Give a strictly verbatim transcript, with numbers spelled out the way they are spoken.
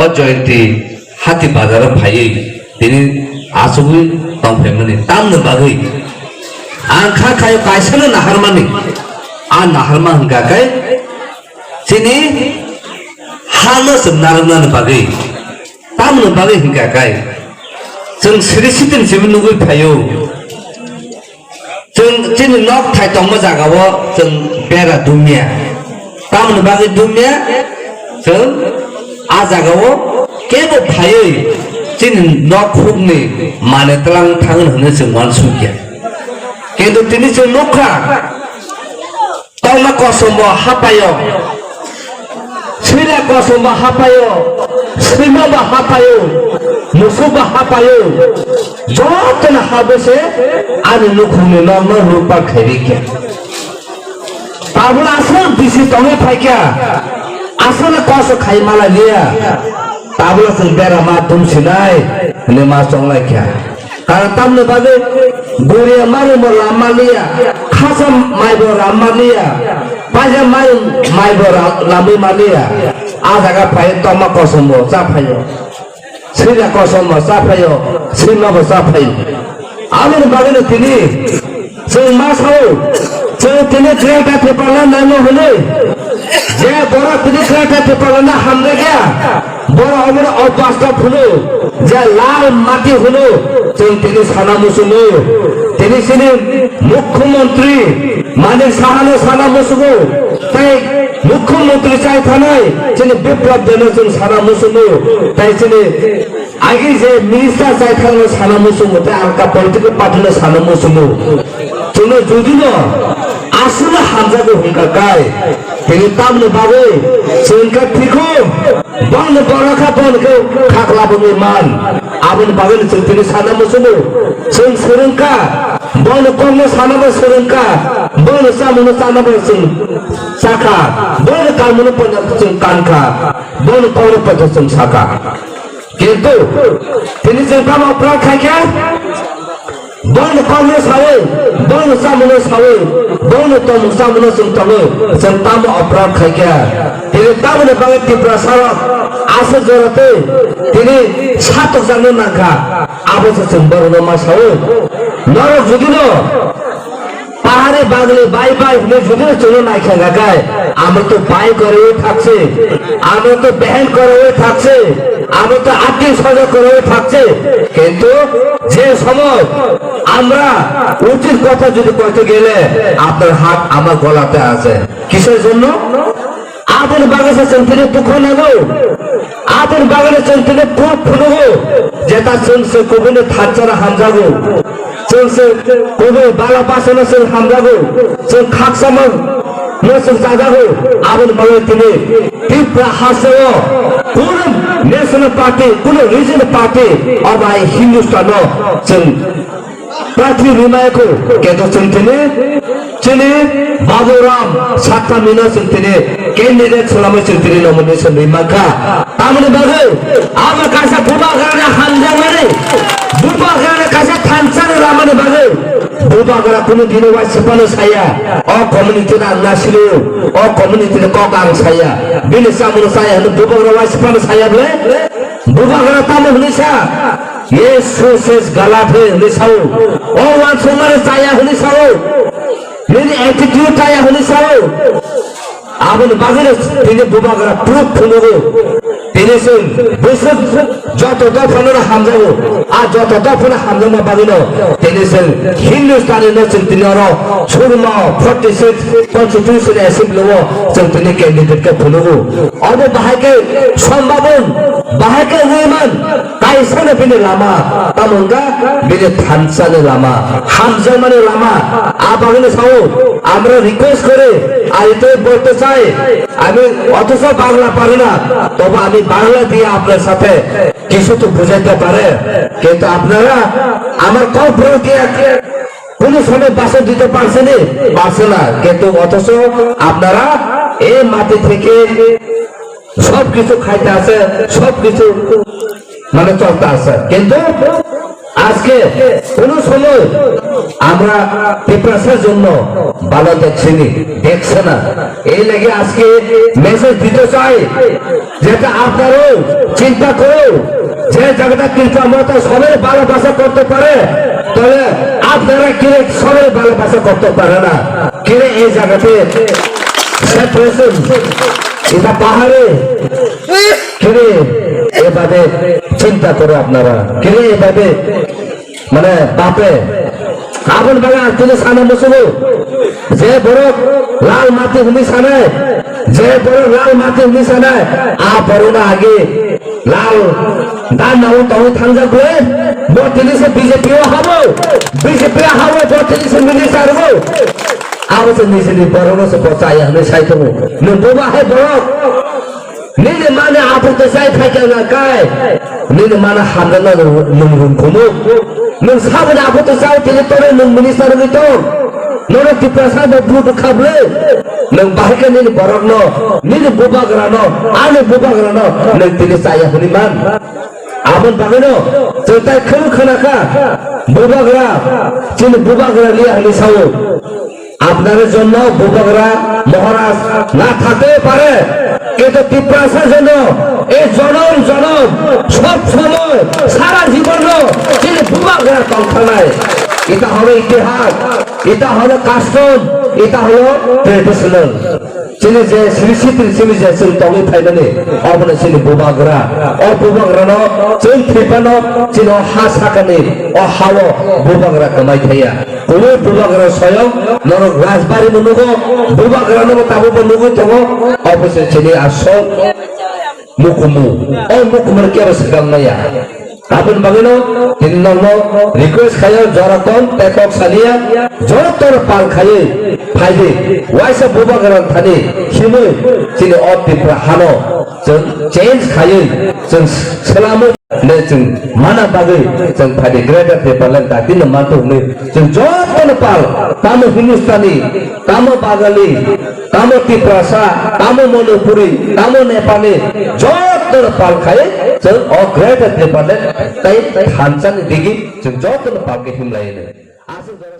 O Jayanti hati bazaro phaiwi tini achugwi tongphaimani tamni bagwi ang kha khayo kaisano naharmani. A naharma hwnkha khe chini hano chwng narwknani bagwi, tamni bagwi hwnkha khe chwng siri sitin simi nugwi phaio. Chwng chini nok thai tongma jagao chwng bera dumya. Tamoni bagwi dumya, chwng a jagao kebo phaiwi chini nok hukni mane tlang thangno hwnwi chwng uansukya. Kintu tini chwng nukha, tongma kosombo hapaio. Sila kosomba hapaio, swima ba hapaio, musu ba hapaio, jotono habwi se ani nukhungni nokno lutpar khairikya. Tabuk aswk bisi tongwi phaikya, aswkno koso khai mala liya, tabukno chwng bera ma tumsinai hwnwi ma chonglaikha. Karon tamni bagwi guriya mari bo lam manliya, khasa mai bo lam manliya, paisa mai, mai bo ra-, lamwi manliya. A jaga phai tongma kosom bo cha phaio, sila kosom bo cha phaio, sima bo cha phaio. Aboni bagwino tini chwng ma sao, chwng tini Greater Tipraland no hwnwi, je borok tini Greater Tipraland no hamjakya, borok omono obasta phunu, je lal mati hwno, chwng tini sana muchungo. Tini chini Mukhyamantri Manik Sahano sana muchungo, tei Mukhyamantri chai thanai chini Biplab Debno chwng sana muchungo, tei chini agi je minister chai thangno sana muchungo, tei alka political party no sana muchungo. Chwngno judino aswkno hamjago hwnkha kai, tini tamni bagwi chwng khe thikhu. Bongni borok kha bongni khe khakla bongwi man. Aboni bagwino chwng tini sana muchungo. Chwng swrwngkha, bongni kokno sanabo swrwngkha, bongni chamungno chanabo chwng chakha, bongni kanmungno poito chwng kankha, bongni kokno poito chwng sakha. Kintu tini chwng tamo oprak khaikha? Bongni kokno sawi, bongni chamungno sawi, bongni tongmung chamungno chwng tongwi, chwng tamo oprak khaikha? Tini tamoni bagwi Tiprasa rok aswk jora twi tini satokjakno nangkha, abo se chwng borokno ma sawi. Norok judino pahari bagli bai bai hwnwi judino chwngno naikha kha khe, amro to bai korwi thakse, amro to behan korwi thakse, amro to attiyo swajon korwi thakse, kintu je somoy আমরা উচিত কথা যদি কইতে গেলে আপনার হাত আমার গলাতে আছে। কিসের জন্য? Aboni bagwi se chwng tini dukho nango. Aboni bagwi se chwng tini proof phunugo. Jeta chwng se kubuni thansa no hamjago. Chwng se kubui bala basano chwng hamjago. Chwng khakchangma no chwng chajago. Aboni bagwi tini Tripura hasteo kunu national party, kunu regional party, obo hai Hindustano chwng Prarthi rwmai kho, khe to chwng tini, chini Baburam Saktamino chwng tini candidate swlamwi chwng tini nomination rwi mankha. Tamoni bagwi abo kaisa bubagrani hamjakmani, bubagrani kaisa thansani ramani bagwi bubagra kunu dino waisipano saya, o community no ang nasilo, o community ni kok ang saya, bini chamungno saya hwnwi bubagra waisipano saya bwle? Bubagra tamo hwnwi sa? Ye suses galat he hwnwi sao. O uansukmani chaya hwnwi sao. Nini attitude chaya hwnwi sao. Aboni bagwino tini bubagra proof phunugo. Tini chwng bwswk joto dophano hamjago. A joto dophano hamjakma bagwino tini chwng Hindustani no chwng tini oro Surma forty six Constitution Assembly o chwng tini candidate khe phunugo. Obo bahai khe sombabon, bahai khe wngwi man, kaisano bini lama, tamo wngkha bini thansani lama, hamjakmani lama. A bagwino sao, আমরা request করে, আর এটাই বলতে চাই, আমি অথচ বাংলা পারি না, তবু আমি বাংলা দিয়ে আপনার সাথে কিছু তো বুঝাইতে পারে, কিন্তু আপনারা আমার কল্পনাকে কোনো সময় বাসন দিতে পারছে না, পারছে না, কিন্তু অথচ আপনারা এই মাটি থেকে সবকিছু খাইতে আছে, সবকিছু মানে চলতে আছে, কিন্তু আজকে কোনো সময় আমরা তিপ্রাসার জন্য ভালো দেখছি নি, দেখছে না। এই লেগে আজকে মেসেজ দিতে চাই, যাতে আপনারাও চিন্তা করো, যে জায়গাটা তিপ্রা মতো সবাই ভালোবাসা করতে পারে, তাহলে আপনারা কিরে সবাই ভালোবাসা করতে পারে না, কিরে এই জায়গাতে সেপারেশন, এটা পাহাড়ে কিরে এভাবে চিন্তা করে আপনারা, কিরে এভাবে মানে, bape, aboni bagwi ang tini sana musugo. Je borok lal mati hwnwi sanai, je borok lal mati hwnwi sanai, a borokno agi lal dan nao tongwi thangjak bwle, bo tini se B J P o habo, B J P o habo, bo tini se minister bo. Abo se nijini borokno se bo chaya hwnwi sai tongo. Nwng boba hai borok. Nini mane aphuru to chai phaikha na kai. Nini mane hamjakna nwng rung kumu. Nwng saboni aphuru to chai tini tore nwng minister wngwi tong. Nono Tiprasa no vote khablwi. Nwng bahai khe nini borokno, nini bubagrano, ani bubagrano nwng tini chaya hwnwi man. Aboni bagwino chwng tai khwlwng khna kha. Bubagra, chini bubagra liya hwnwi sao. আপনাদের জন্য বুবাগরা মহারাজ না থাকতেও পারে, কিন্তু তিপ্রাসার জন্য এই জনম জনম সব সময় সারা জীবন তিনি বুবাগরা তংথানায়। এটা হলো ইতিহাস, এটা হলো কাস্টম, এটা হলো traditional. Chini je sini sitri sini je chwng tongwi phaimani, obono chini bubagra. O bubagrano chwng thwiphano chini o ha sakani o hao bubagra kwmai thaya. Kubui bubagra soyong norok Rajbari no nugo, bubagra no tabuk bo nugui tongo, obo se chini asol mukumu. O mukumu no kebo swkang maya. Aboni bagwino tini norno request khayo jora kom tekok saniya joto pal khaiwi phaidi waisa bubagra thani himwi chini o Tripura hano chwng change khaiwi chwng swlamo. Ne chwng mana bagwi chwng phaidi Greater Tipraland dati no manthok hwnwi chwng jotono pal, tamo Hindustani, tamo Bagali, tamo Tiprasa, tamo Manipuri, tamo Nepali, jotono pal khai chwng o Greater Tipraland tai thansa ni digi chwng jotono pal khe himlai nai. Aswk jora